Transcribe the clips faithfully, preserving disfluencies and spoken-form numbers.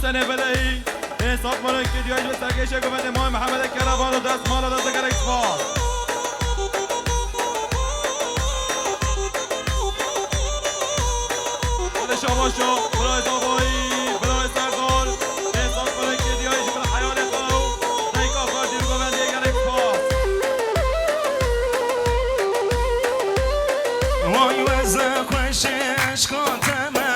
Belehî, ê sed mîlyonkê diyayî ji serkêşê govendê Mamê Mihemedê Kerevan û destmala dest gerek spas. Hadi şabaşo, birayê Zavayî, birayê Serdar, ê sed mîlyonkê diyayî ji ber heyalê xwe û dayika xwe dî govendê gerek spas. Vay weze xweşê eşqa te me,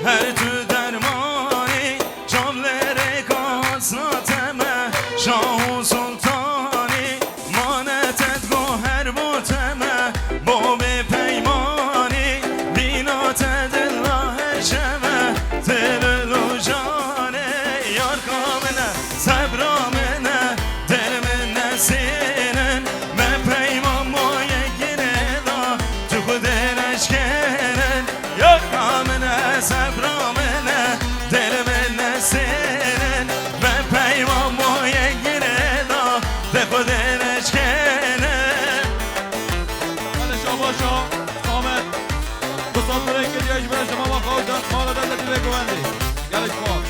her tu dermanî, çavlêrê kasna te me, şah û sultanî, mane te digo her bo te me, bo bê peymanî, bîna te dila her şeve, dil û canê, yar ka min e, sebra min e, dil min nesînin, me peyman bo yekînê da, tu xwedê neşkênin. Yar ka min e, sebra min e, dil min nesînin, me peyman bo yekînê da, te xwedê neşkênin. Hadi şabaşo, Samet. Du sed mîlyonkê diyayî ji ber ji mama xwe û destmala dest dî vê govendê. Gelek spas.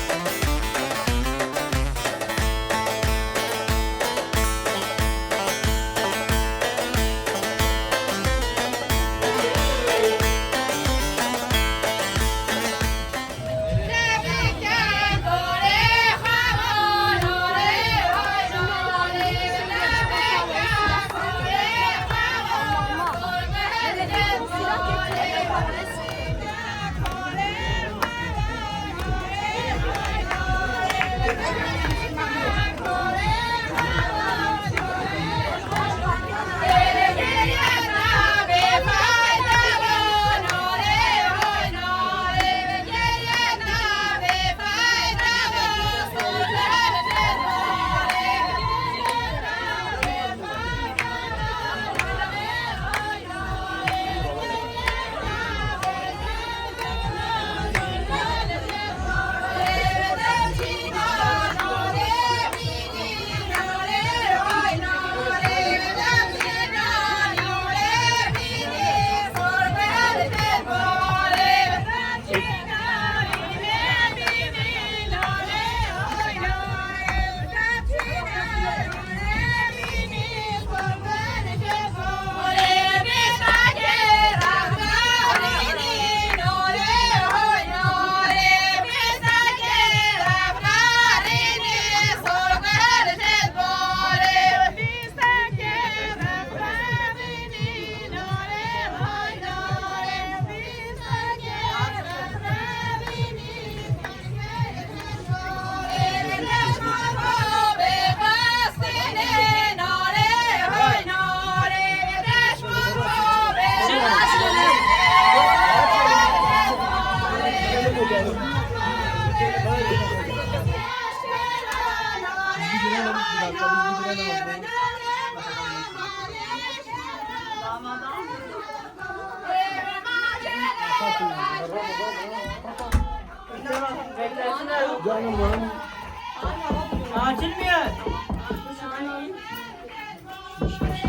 Açılmıyor.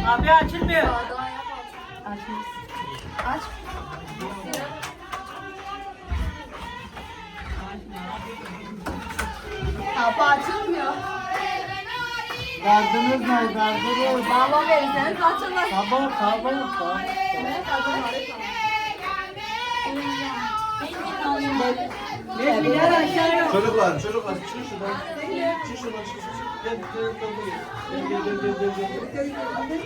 Abi açılmıyor. Aç. Kapı açılmıyor. Derdiniz ne? Derdiniz. Balon verirseniz açılır. Tamam, tamam, tamam. Çocuklar, çocuklar, çıkın şuradan. Çıkın şuradan, çıkın, çıkın. Gel, gel, gel, gel. Gel, gel, gel, gel, gel.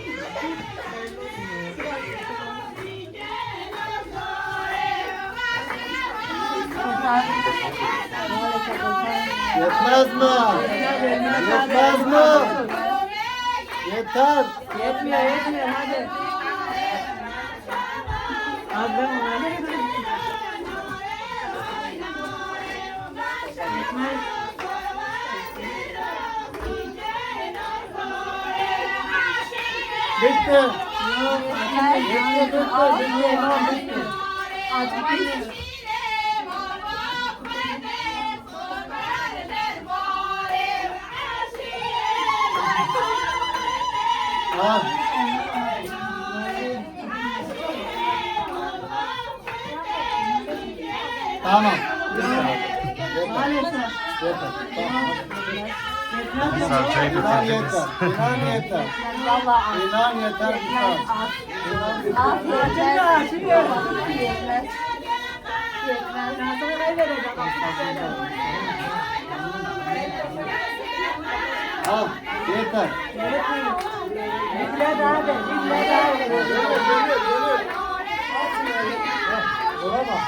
Yetmez mi? Yetmez mi? Yeter. Yetmiyor, yetmiyor, hadi. Az ben ona. Yetmez. Bitti. Bitti, bitti, bitti, tamam, bitti. Ha. Tamam. Maalesef. Yeter. Tamam. Yeter. Yeter. İnan yeter. İnan yeter. İnan yeter. İnan yeter. Al, yeter. Buna bak.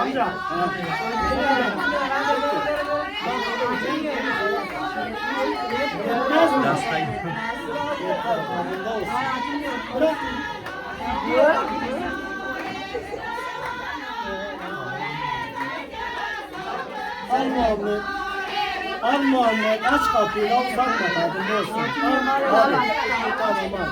Amca. Bırak. Al Muhammed. Al Muhammed, aç kapıyı, la uzatma, kadın olsun. Al, al. Tamam, al.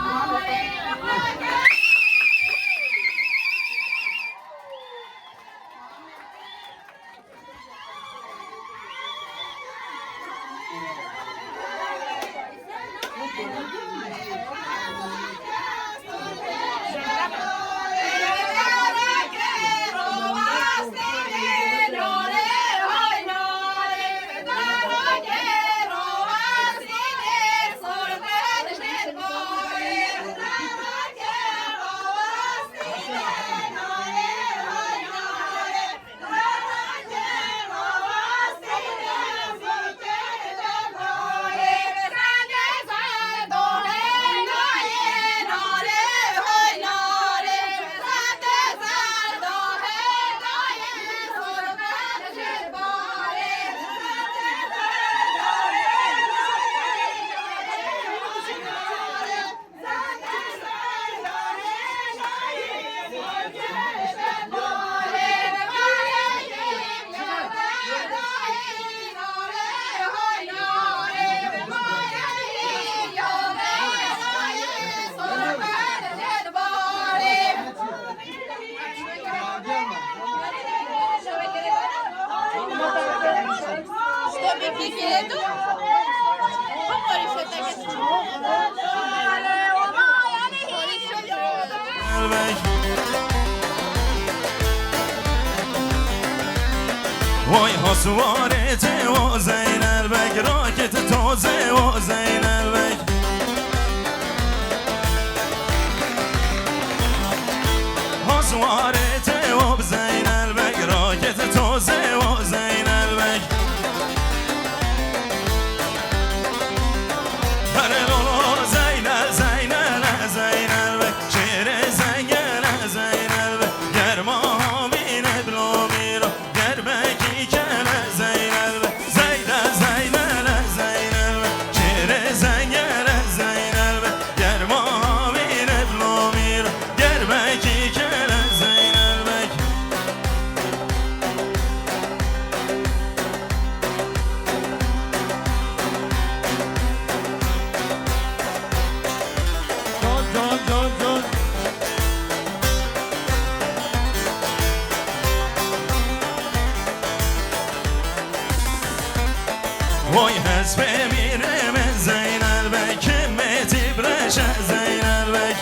Vay haswarê tê o Zeynel Beg, rakit tozê o Zeynel Beg. Haswarê tê o Zeynel Beg, rakit tozê o Zeynel Beg. Hele lolo Zeynel, Zeynel, Zeynel Beg, şêrê zengele Zeynel Beg, germa havîne bilomîro. Gerbekî kele Zeynel Beg, Zeyde Zeynele Zeynel Beg, şêrê zengele Zeynel Beg, germa havîne bilomîr, gerbekî kele Zeynel Beg. Can, can, can, can. Vay hespê mîrê min Zeynel Beg, kimêtî bireşe Zeynel Beg.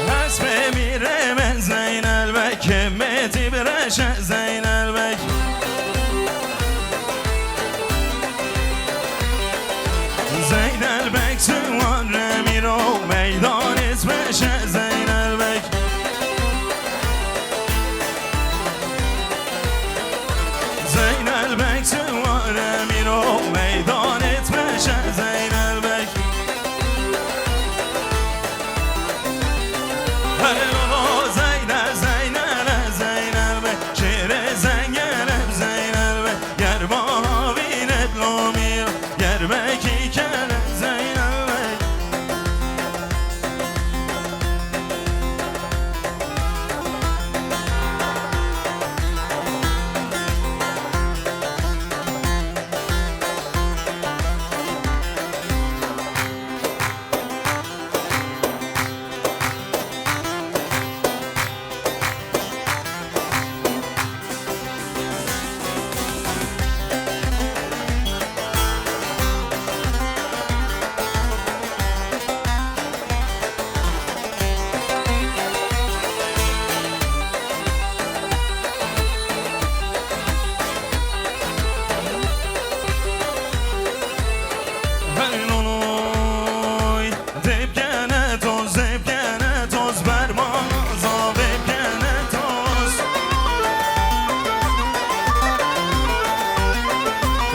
Hespê mîrê min Zeynel Beg, kimêtî bireşe Zeynel Beg. Zeynel Beg, çiwan remîro meydanê zmeşe Zeynel Beg.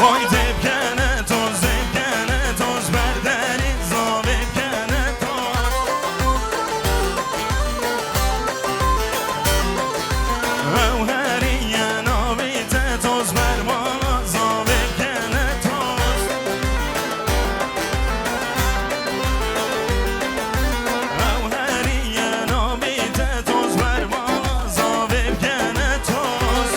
Vay dê bikene toz, dê bikene toz, ber derî zavê bikene toz. Ew herî ye navî te toz, ber mala zavê bikene toz. Ew herî ye navî te toz, ber mala zavê bikene toz.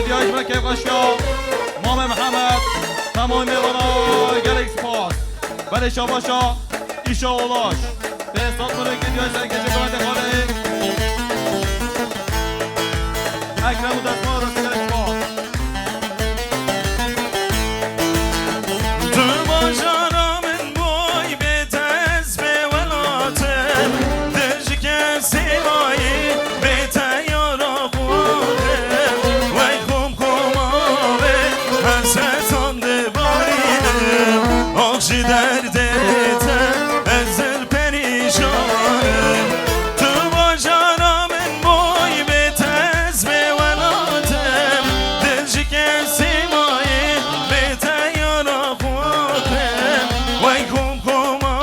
Diyaş me kêfxweşiya Mame Mihemed, temamî mêvana gelek spas. Belê şabaşa Îşa Olaş. Pênc sed milyon kê diyaş serkêşê Guhende Xalê. Ekrem û destmala destê gelek spas. Tu bajara min boy bê te ez bê welatim, tu ji kesê mayî bê te yara xwe, wey xom xoma wê hesretan dibarînim, ax ji derdê te ez zil perîşan im. Tu bajara min boy bê te ez bê welatim, dil ji kesê mayî bê te yara xwe kim, wey xom xoma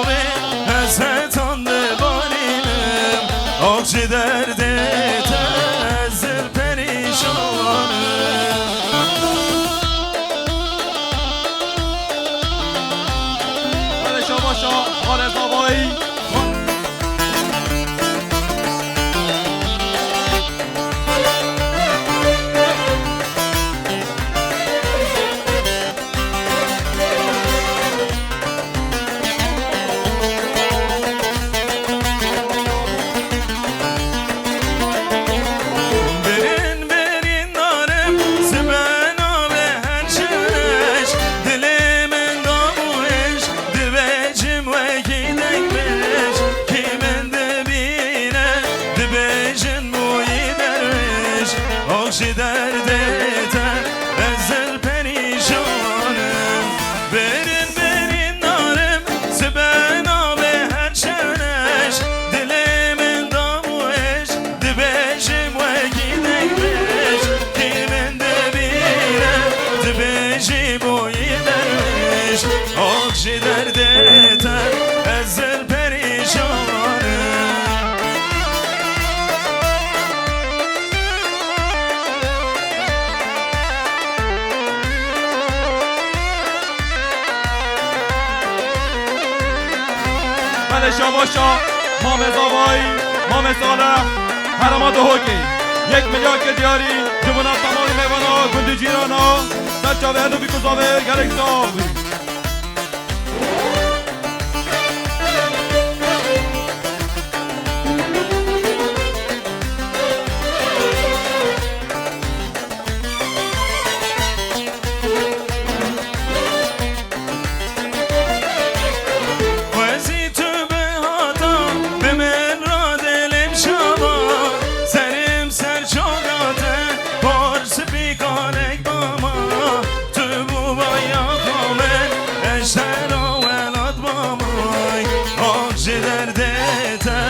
wê hesretan dibarînim, ax ji derdê te ez zil perîşan im. Belê şabaşa Xalê Zavayî. Birin, birin narim, sibena ve her şeş. Dilê min da bû êş, dibêjim wekî dengbeş. Kî min dibîne, dibêjin bûyî derwêş. Ax ji derdê te ez zil perîşan im. Birin, birin narim, sibena ve her şeş. Dilê min da bû êş, dibêjim wekî dengbeş. Kî min dibîne, dibêjî bûyî derwêş. Ax ji derdê te ez zil perîşan im. Belê şabaşa Mamê Zavayî, Mamê Salih, herêma Duhokê. Yek milyar kê diyarî ji bona temamî mêvana gund û cîrana, ser çavê her du bîk û zavê gelek sax bî. Xwezî tu bihata, bi min re dilê min şa ba, serim ser çaga te, par spî kalek ba ma, tu bû bayaxa min, ez ji te re welat ba ma, ax ji derdê te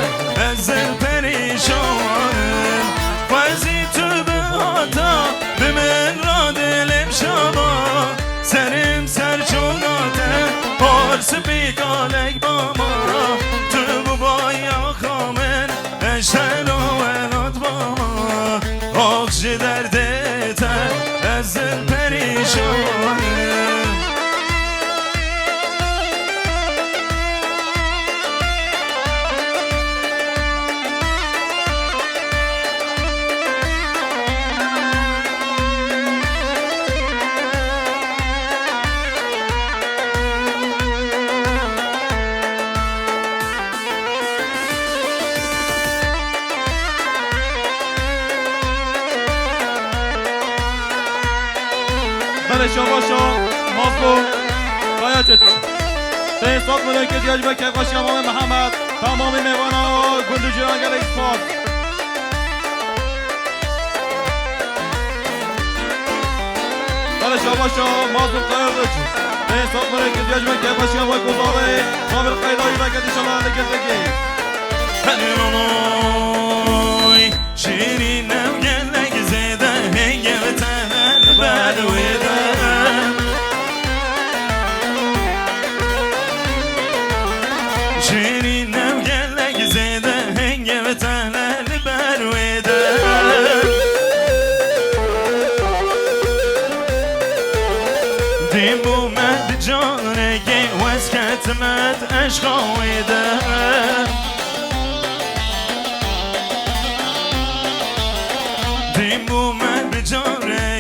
ez zil perîşan im. Xwezî tu bihata, bi min re dilê min şa ba, serim ser çaga te, par spî kalek ba ma, tu bû bayaxa min, ez ji te re welat ba ma, ax ji derdê te ez zil perîşan im. Belê şabaşa Mazlûm Kayaçit. Pênc sed milyon kê diyaş be kêfxweşiya Mamê Mihemed, tamamî mêvana gund û cîran gelek spas. Belê şabaşa Mazlûm Kayaçit. Pênc sed milyon kê diyaş be kêfxweşiya wek û zavê Sabir Qeydayî veke dîşana li girtîkê. Helal olsun. Şirîn ew gelek zêde hêngê te li ber wê de. Şirîn ew gelek zêde hêngê te li ber wê de. Dîm bû me di carekê wes ketime di eşqa wê de. Dîm bû me bi carê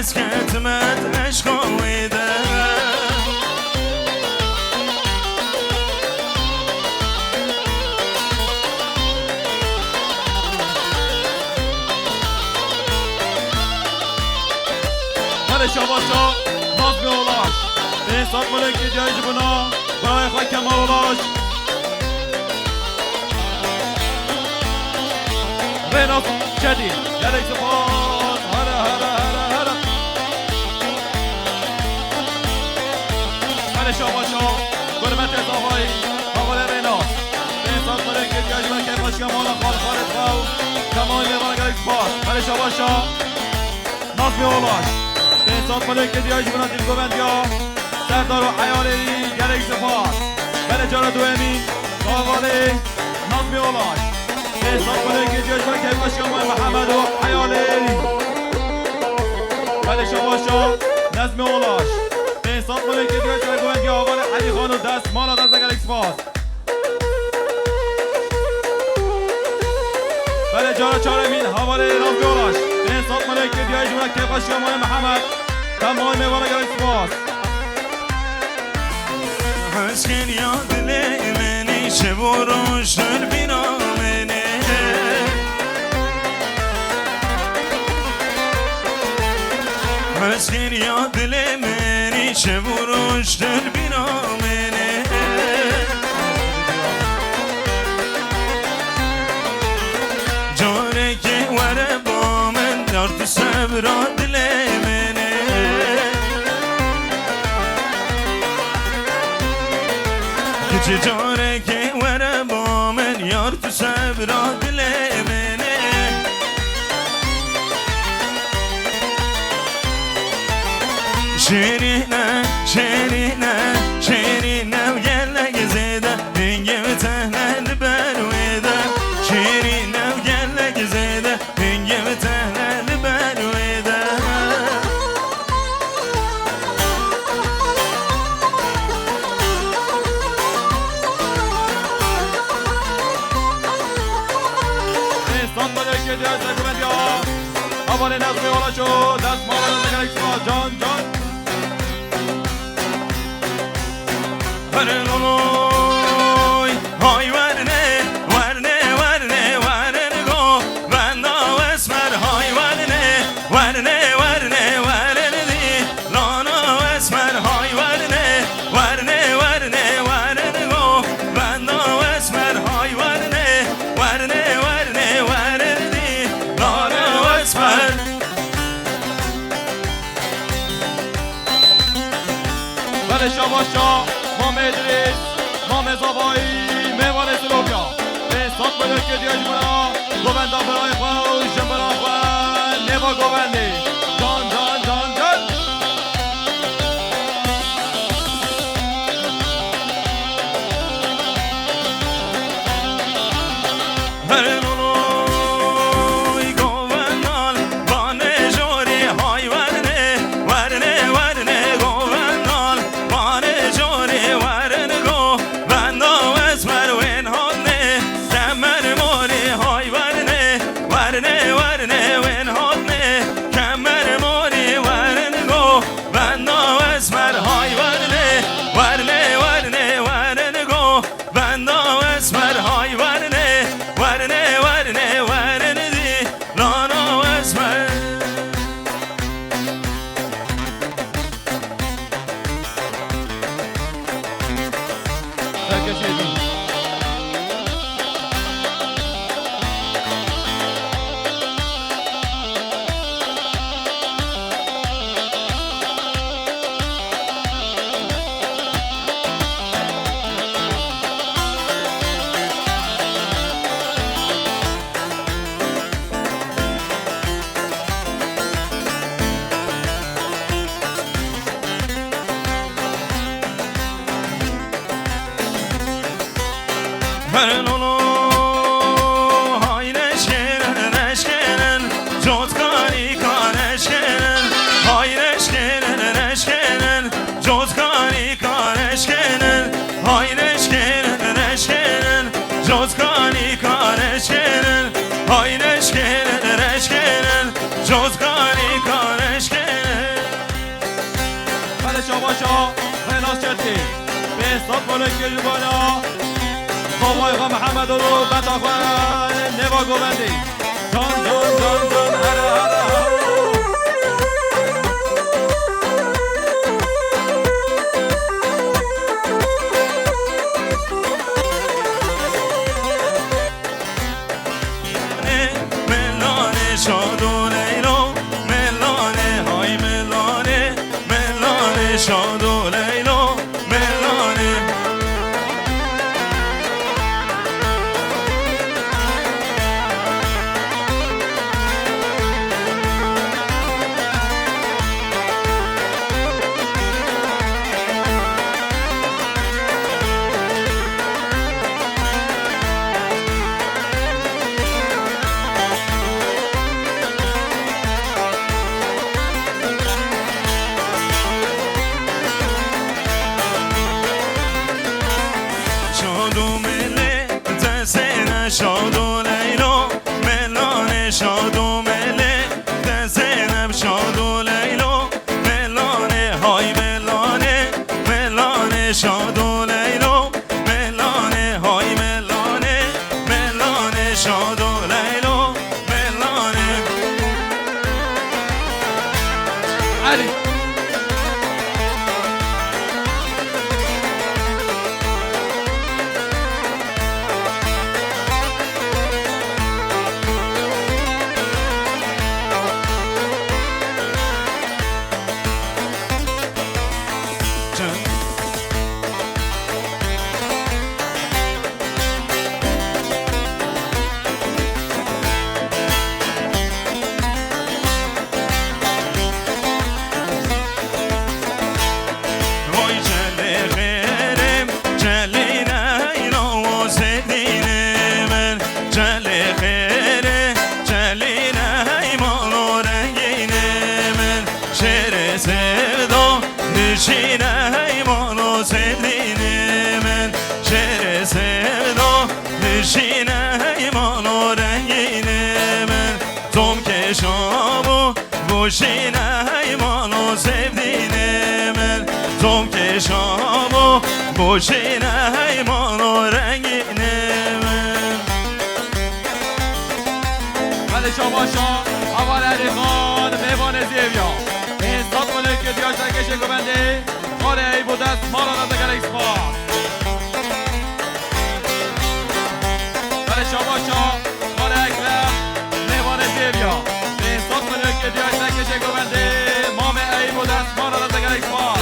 Ez ketime eşqa wê de. Hele şabaşa Nazmi Olaş. Pênc sed melekê diyayî ji bona birayê xwe Kemal Olaş. Rênas Çedî. Gelek spas. Here, here, here, here. Hele şabaşa Gurmetê Zavayî. Havale Rênas. Pênc sed melekê diyayî ji bona keyfa şiya mala xal xalê xwe û Kemal Mêvan, gelek spas. Hele şabaşa Nazmi Olaş. Pênc sed melekê diyayî ji bona dilgovendiya Serdar û eyalê wî, gelek spas. Belê cara duyemîn, Kavalê Nazmi Olaş. Pênc sed melekê diyayî ji bona keyfa şiya mala Mihemed û eyalê wî. Belê şabaşa Nazmi Olaş. Pênc sed melekê diyayî ji bona dilgovendiya Havalê Elî Xan û dest mala dest de, gelek spas. Belê cara çaremîn, Havalê Nazmi Olaş. Pênc sed melekê diyayî ji bona keyfa şiya mala Mihemed. Tamam, eyvallah, gelek spas. Hezkên ya dilê min î şev û roj dur bîna min ê. Hezkên ya dilê min î şev û roj dur bîna min ê. Carekê were ba min, yar tu sebra dilê min ê. Kiçi carekê were ba min, yar tu sebra dilê min ê. Şêrîne, şêrîne, şêrîne û gelek zêde, hingê min tehne li ber wê de. Şêrîne û gelek zêde, hingê min tehne li ber wê de. Pênc sed melekê diyayî ji bona dilgovendiya Havalê Nazmi Olaş û dest mala dest de, gelek spas, can can. Were loloy, hay werne, werne, werne, werne go, venda wesmer, hay werne, werne, werne, werne di, lana wesmer, hay werne, werne, werne, werne go, venda wesmer, hay werne, werne, werne, werne di, lana wesmer. Belê şabaşa Mamê Îdrîs, Mamê Zavayî, mêvanê Silopya. Pênc sed melekê diyayî ji bona govenda birayê xwe û jinbira xwe, nêva govendê. Can, can, can, can. Her nûnûy govendan, vanê jorê hay wernê, wernê, wernê govendan, vanê jorê werin go, venda wesmer wên hatnê, kemer morê hay wernê, wernê, wernê wên hatnê, kemer morê werin go, venda wesmer hay wernê, wernê, wernê werin go. Venda wesmer hay wernê, wernê, wernê, wernê di, lana wesmer. Serkeşê din. Her nolo hay neşkenin, neşkenin, cotkarî ka neşkenin, hay neşkenin, neşkenin, cotkarî ka neşkenin, hay neşkenin, neşkenin, cotkarî ka neşkenin, hay neşkenin, neşkenin, cotkarî ka neşkenin. Şabaşa Renas Çetî. Pênc sed pulekê ji bona Zavayê xwe Mihemed û benda xwe nêva govendî. Can, can, can, can, here, here, here. Melane, şado Leylo, melane, hay melane, melane, şado Leylo, melane. Şado mele, te sene şado Leylo, melane şado mele, te Zeynep şado Leylo, melane, hay melane, melane şado Leylo, melane, hay melane, melane şado Leylo, melane. Elî. Vay Celê xêrê, Celî neyna o sevdînê min. Celê xêrê, Celî neyman o rengînê min. Şêrê sevdo, nişîne heyman o sevdînê min. Şêrê sevdo, nişîne heyman o rengînê min. Tom keşa bû, goşîne heyman o sevdînê min. Tom keşa bû, goşîne heyman o rengînê min. Belê şabaşa, heval Elî Xan, mêvanê zêviya. Pênc sed pulekê diya ji te kêşê govendê, xalê Eybo dest, mala dest gelek spas. Belê şabaşa, xalê Ekrem, mêvanê zêviya. Pênc sed pulekê diya ji te kêşê govendê, mamê Eybo dest, mala dest gelek spas.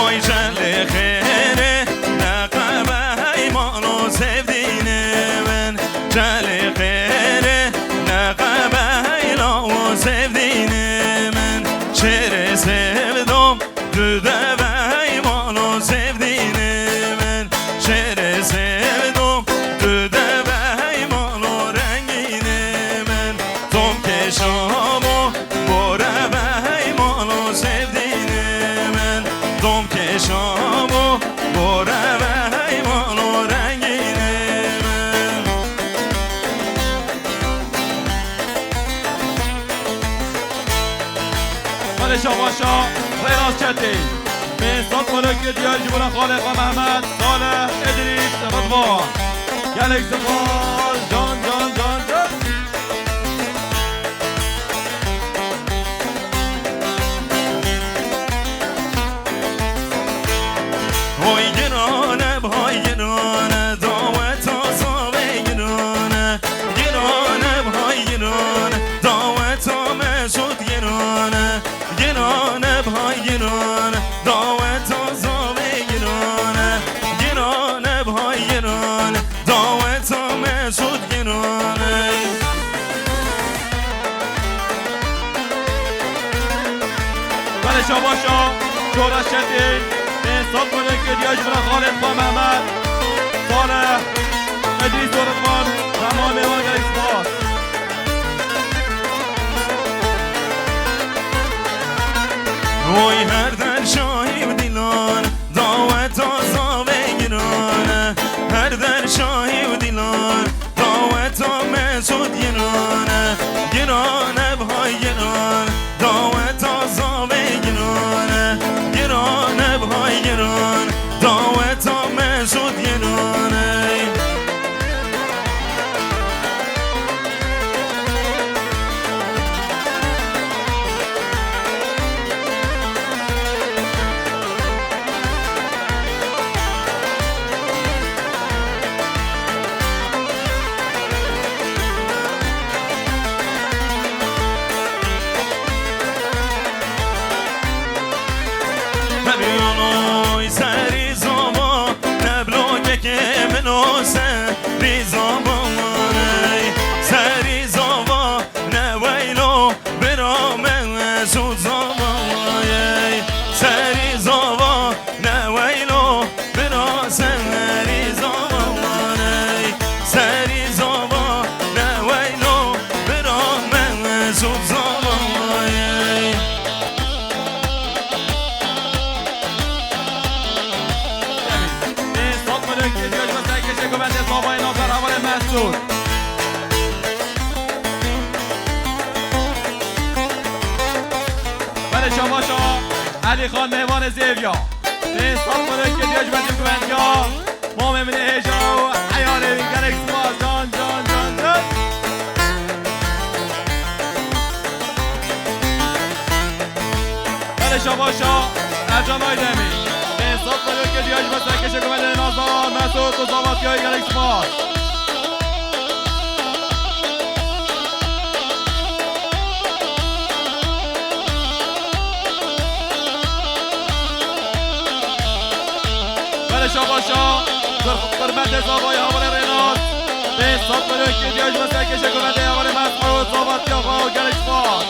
Oy Celê xêrê, neqebe heyman o sevdînê min. Celê xêrê, neqebe heyla o sevdînê min. Şêrê sevdom, tu de be heyman o sevdînê min. Şêrê sevdom, tu de be heyman o rengînê min. Tom keşa bû, bore be heyman o sevdînê min. Tom keşa bû, bore be heyman o rengînê min. Belê şabaşa, Rênas Çetî. Pênc sed pulekê diya ji bona xalê xwe Mehmet, Salih, Idrîs, Ridvan. Gelek spas, can, can, can, can. Hay girane, hay girane, daweta zavê girane. Girane, hay girane, daweta Mesut girane. Girane, hay girane, daweta zavê girane. Girane, hay girane, daweta Mesut girane. Belê şabaşa, Şora Şetî, pênc sed pulekê diya ji bona xalê xwe Mehmet, Salih, Idrîs û Ridvan, hema mêvan gelek spas. Oy her der şahî û dîlan, daweta zavê girane. Her der şahî û dîlan, daweta Mesut girane. Xan mêvanê zêviya. Pênc sed milyon kê diyac me dî guvendiya. Mamê min ê hêja û eyalê wî gelek spas. Can, can, can, can. Belê şabaşa Ercan Aydemî. Pênc sed milyon kê diyac me serkêşe guvendiya Nazan Mesut û zavatiyayê gelek spas. Belê şabaşa, qir-, qirmetê zavayê hevalê Rênas. Pênc sed milyon kê diyac me serkêşe guvendiya hevalê Mesut, zavatiya xwe û gelek spas.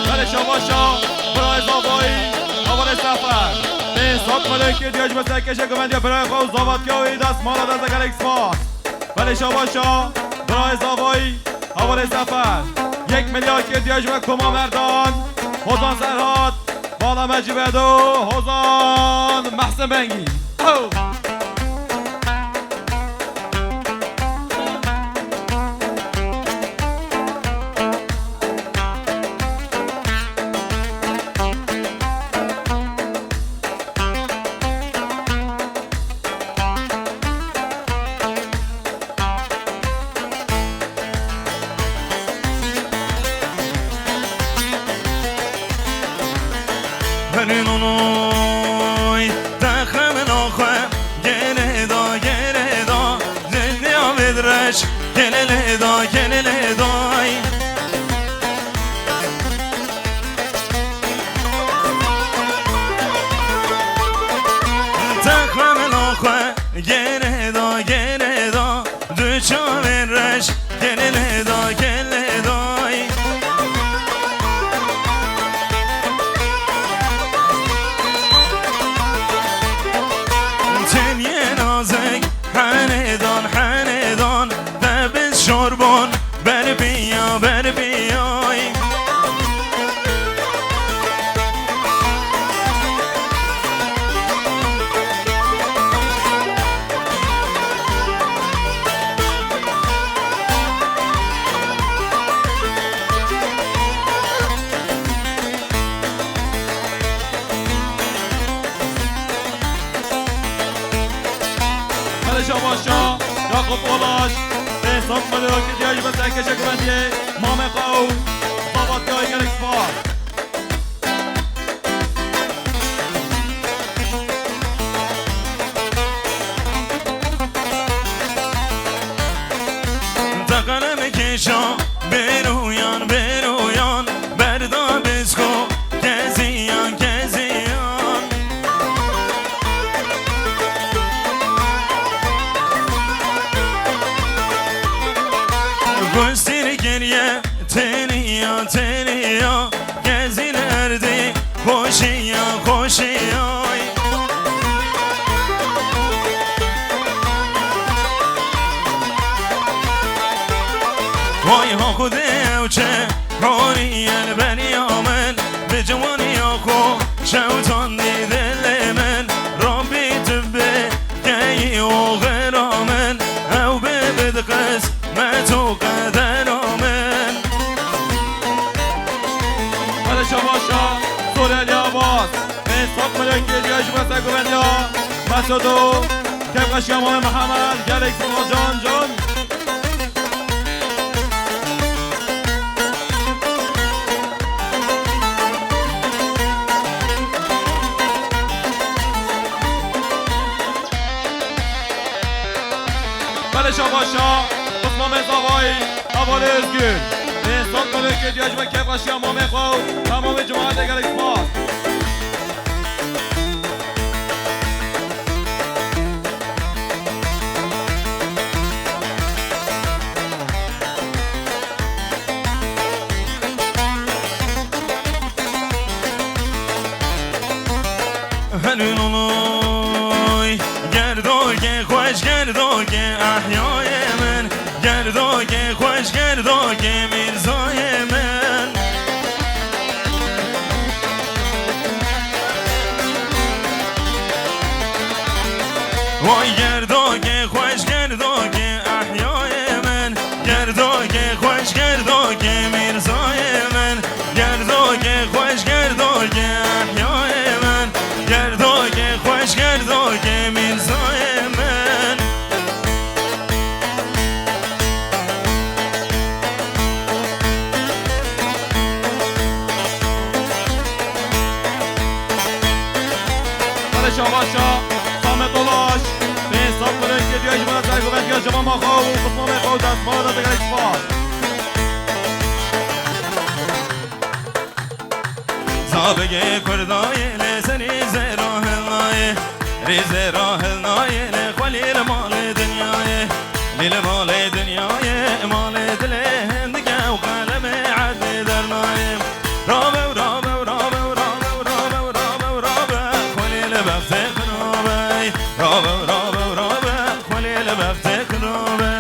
Belê şabaşa, birayê zavayî, hevalê Sefer. Pênc sed milyon kê diyac me serkêşe guvendiya birayê xwe û zavatiya wî destmala dest de gelek spas. Belê şabaşa, birayê zavayî, hevalê Sefer. Yek milyar kê diyac me Koma Merdan, Hozan Serhat, Bala Mecîbedo, Hozan Mehsin Bengî. Ew. Henoy te xemla xwe gere da, gere da, dinya vê reş gelele da, gelele day. Te xemla xwe gere da, gere da, du çavên reş gelele da, gelele day. Tenê nazik, henedan, henedan, te biz şorbon, berbiya, berbiyay. Heleşa Başa, Yakup Olaş, Behzat Melek, Diyaj ve Serkeşe Güvendiye, Mame Kau, Babat Yay Gerek Spor. Teqelem kêşa, bêroyan, bêroyan, berda bizko, keziyan, keziyan. Gustîr geriye, teniya, teniya, gezîn erdî, xoşiya, xoşiyay. Vay ha Xwedê ew çi hûrî ye li beriya min, bi ciwaniya xwe şewitandî dilê min. Rabbî tu bê keyî oxira min, ew bê bi qismet û qedera min. Hele şabaşa Sorelî Abbas, Behzat Melek, Diyaj ve Serkeşe Güvendiye, Mesudo, Kevkaşiya Mame Mihemed, gelek sima can can. Beleşa Başa, Osman Mezavayî, Hevalê Özgür. Behzat Melek, Diyaj ve Kevkaşiya Mame xwe û temamê cemaetê gelek spas. Helûn oloy, gerdokê xweş, gerdokê ehyayê min, gerdokê xweş, gerdokê mîrzayê min. Başa, Samet Olaş, pênc sed milyon hediye ji bo sergoventiya ji mama xwe û pismamê xwe û destmala de gelek spas. Zabigê Kurdayê lê serî zêra hilnayê, rî zêra hilnayê lê xwelî li malê dinyayê, lî li malê dinyayê, malê dilê hindik e û qelemê edê dernayê. Rabe, rabe, rabe, rabe, rabe, rabe, rabe, xwelî li bextê xirabe. Rabe, rabe, rabe, xwelî li bextê xirabe.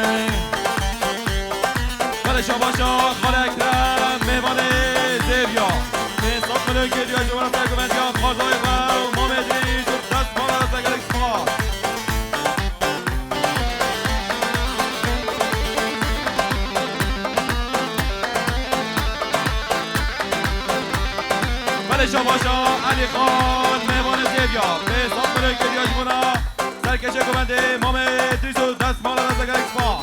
Xalê Şabaşa, Xalê Ekrem, mêvanê Zêviya. Pênc sed milyon hediye ji wana sergovendiya xwezayê xwe û mamê Dîrî ji dest mala de gelek spas. Belê Şabaşa, Elî Xan, mêvanê Zêviya. Pênc sed milyon hediye ji wana. Serkeşe govendê, mamê Dîrî ji dest mala de gelek spas.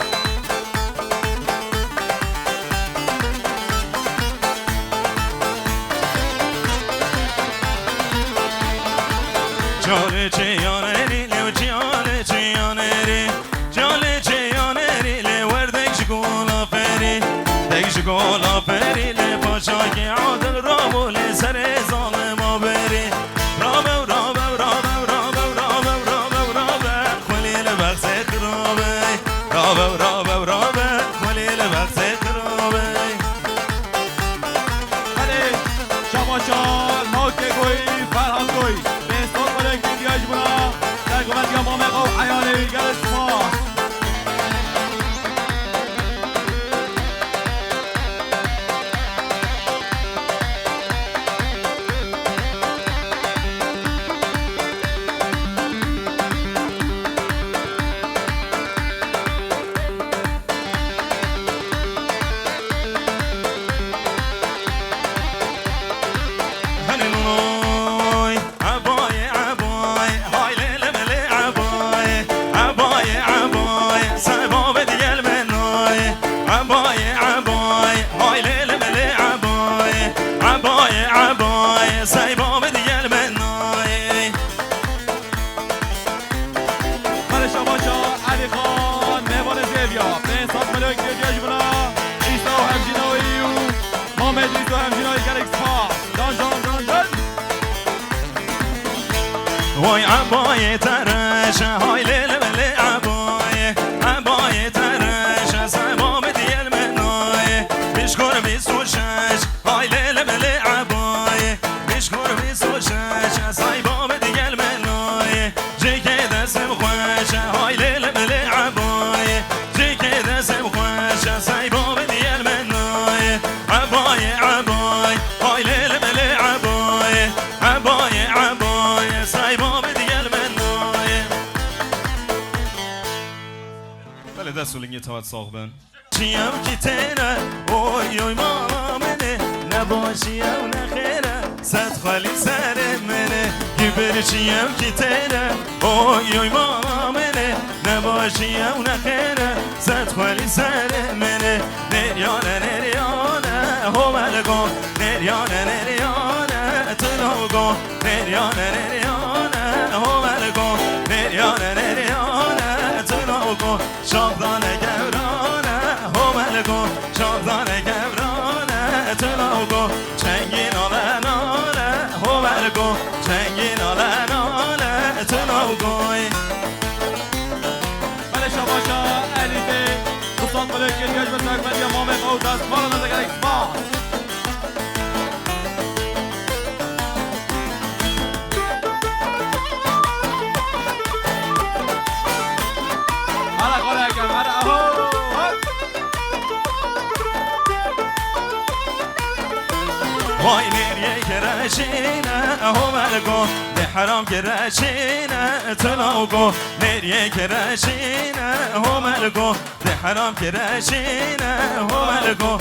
Çiyalê çiyanêrî, lê çiyalê çiyanêrî, çiyalê çiyanêrî, lê werdek ji gola ferî, dek ji gola ferî, lê paşakî adil rabû, lê serê zalima berî. Rabe, rabe, rabe, rabe, rabe, rabe, rabe, xwelî li bexsê xirabe. Rabe, rabe, rabe, xwelî li bexsê xirabe. Belê, Şabaşa, Navkê Goyî, Ferhat Goyî. Pênc sed milyon hediye ji wana sergovendiya mamê xwe û eyalê wî, gelek spas. Ebayê, ebayê, hay lê lê lê ebayê. Ebayê, ebayê, seba bid gel menayê. Ebayê, ebayê, hay lê lê lê ebayê. Ebayê, ebayê, seba bid gel menayê. Xalê Şabaşa, Elî Xan, mêvanê Zêviya. Pênc sed milyon hediye ji wana. Îsa û hemjîna wî û Mamed Îsa û hemjîna wî, gelek spas. Can, can, can, can. Vay ebayê te reş e, hay lê lê lê ebayê. Ebayê te reş e, seba bid gel menayê. Bişkor bîst û şeş, hay lê lê lê ebayê. Bişkor bîst û şeş e, seba bid gel menayê. Cikê destim xweş e, hay lê lê lê ebayê. Cikê destim xweş e, seba bid gel menayê. Ebayê, ebayê, hay lê lê lê ebayê. Ebayê, ebayê, seba bid gel menayê. Belê, dest û lingê tevat sax bin. Çiyew kî têne, oy, oy, mala min e, ne başî ew ne xêr e, sed xwelî serê min e. Kî bir çiyew kî têne, oy, oy, mala min e, ne başî ew ne xêr e, sed xwelî serê min e. Nêriyane, nêriyane, ho melgo, nêriyane, nêriyane, tu logo. Nêriyane, nêriyane, ho melgo, nêriyane, nêriyane, tu logo. Şahdane gewrane, ho melgo, şahdane gewrane, tu logo. Çengî nale nale, ho melgo, çengî nale nale, tu logo. Belê Şabaşa, Elî Bey, Pusat Melek, Geriyaş ve Serkmediye, Mamek, Avdas, Marana da gerek spas. Hara xaleke, hara, aho, hop. Vay nêriyê kireşîne, ho melgo, de heram kireşîne, tu logo. Nêriyê kireşîne, ho melgo, de heram kireşîne, ho melgo.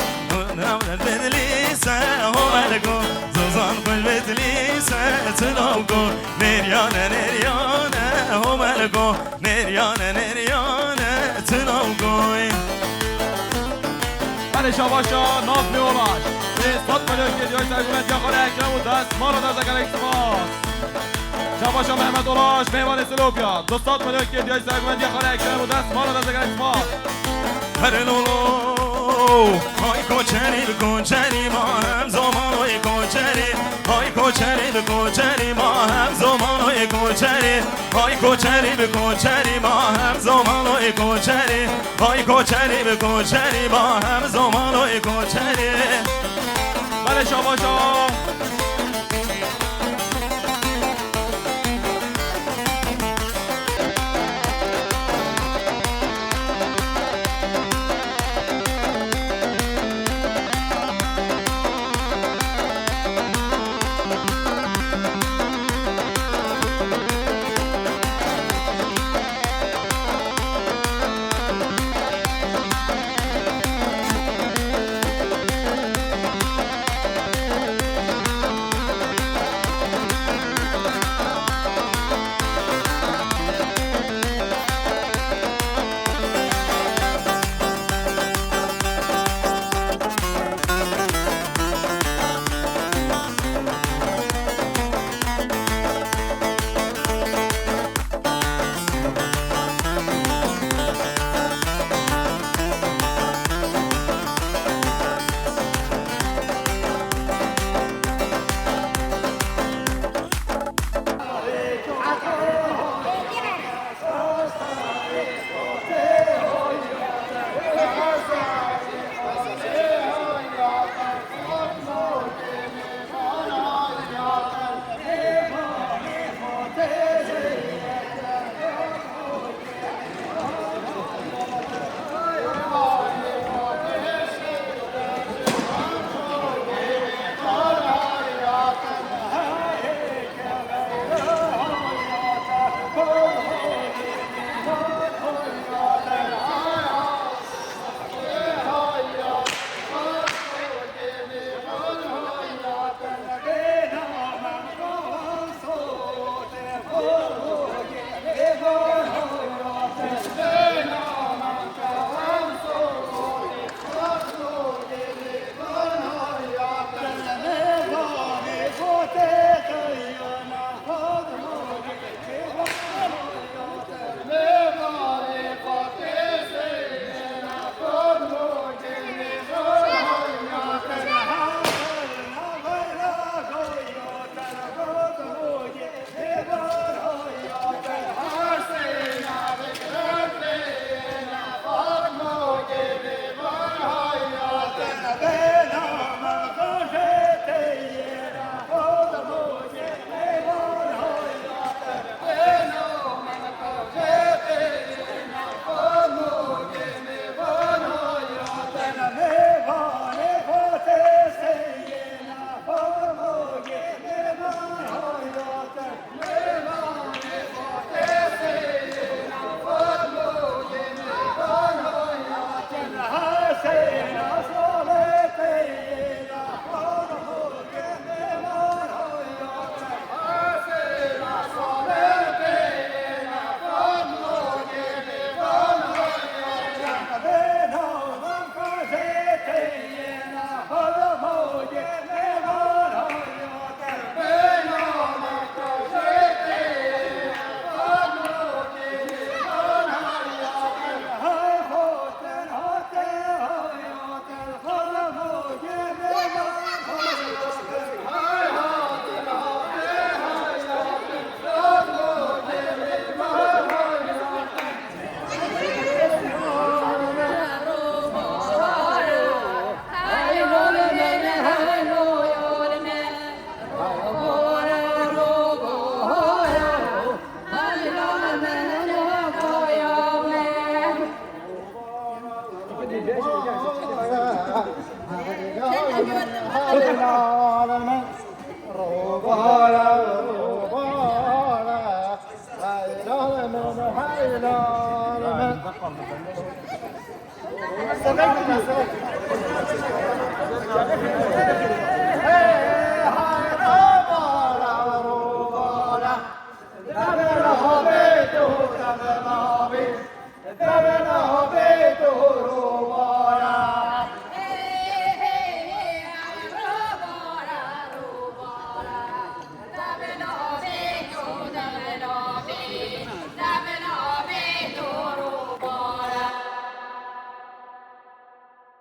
Navre bedlîse, ho melgo, zozan xwe bedlîse, tu logo. Nêriyane, nêriyane, ho melgo, nêriyane, nêriyane, tu logo. Belê Şabaşa, Nazmi Olaş. Pênc sed milyon hediye sergumetiya xwe re Ekrem û dest mala da gerek spas. Şabaşa Mehmet Olaş, mêvanê Silopya. Du sed milyon kê diyay serguvendiya xale Ekrem û dest mala da zegerek spas. Herê lolo, hay koçerî bi koçerî ma hem zomano ê koçerî. Hay koçerî bi koçerî ma hem zomano ê koçerî. Hay koçerî bi koçerî ma hem zomano ê koçerî. Hay koçerî bi koçerî ma hem zomano ê koçerî. Belê şabaşa.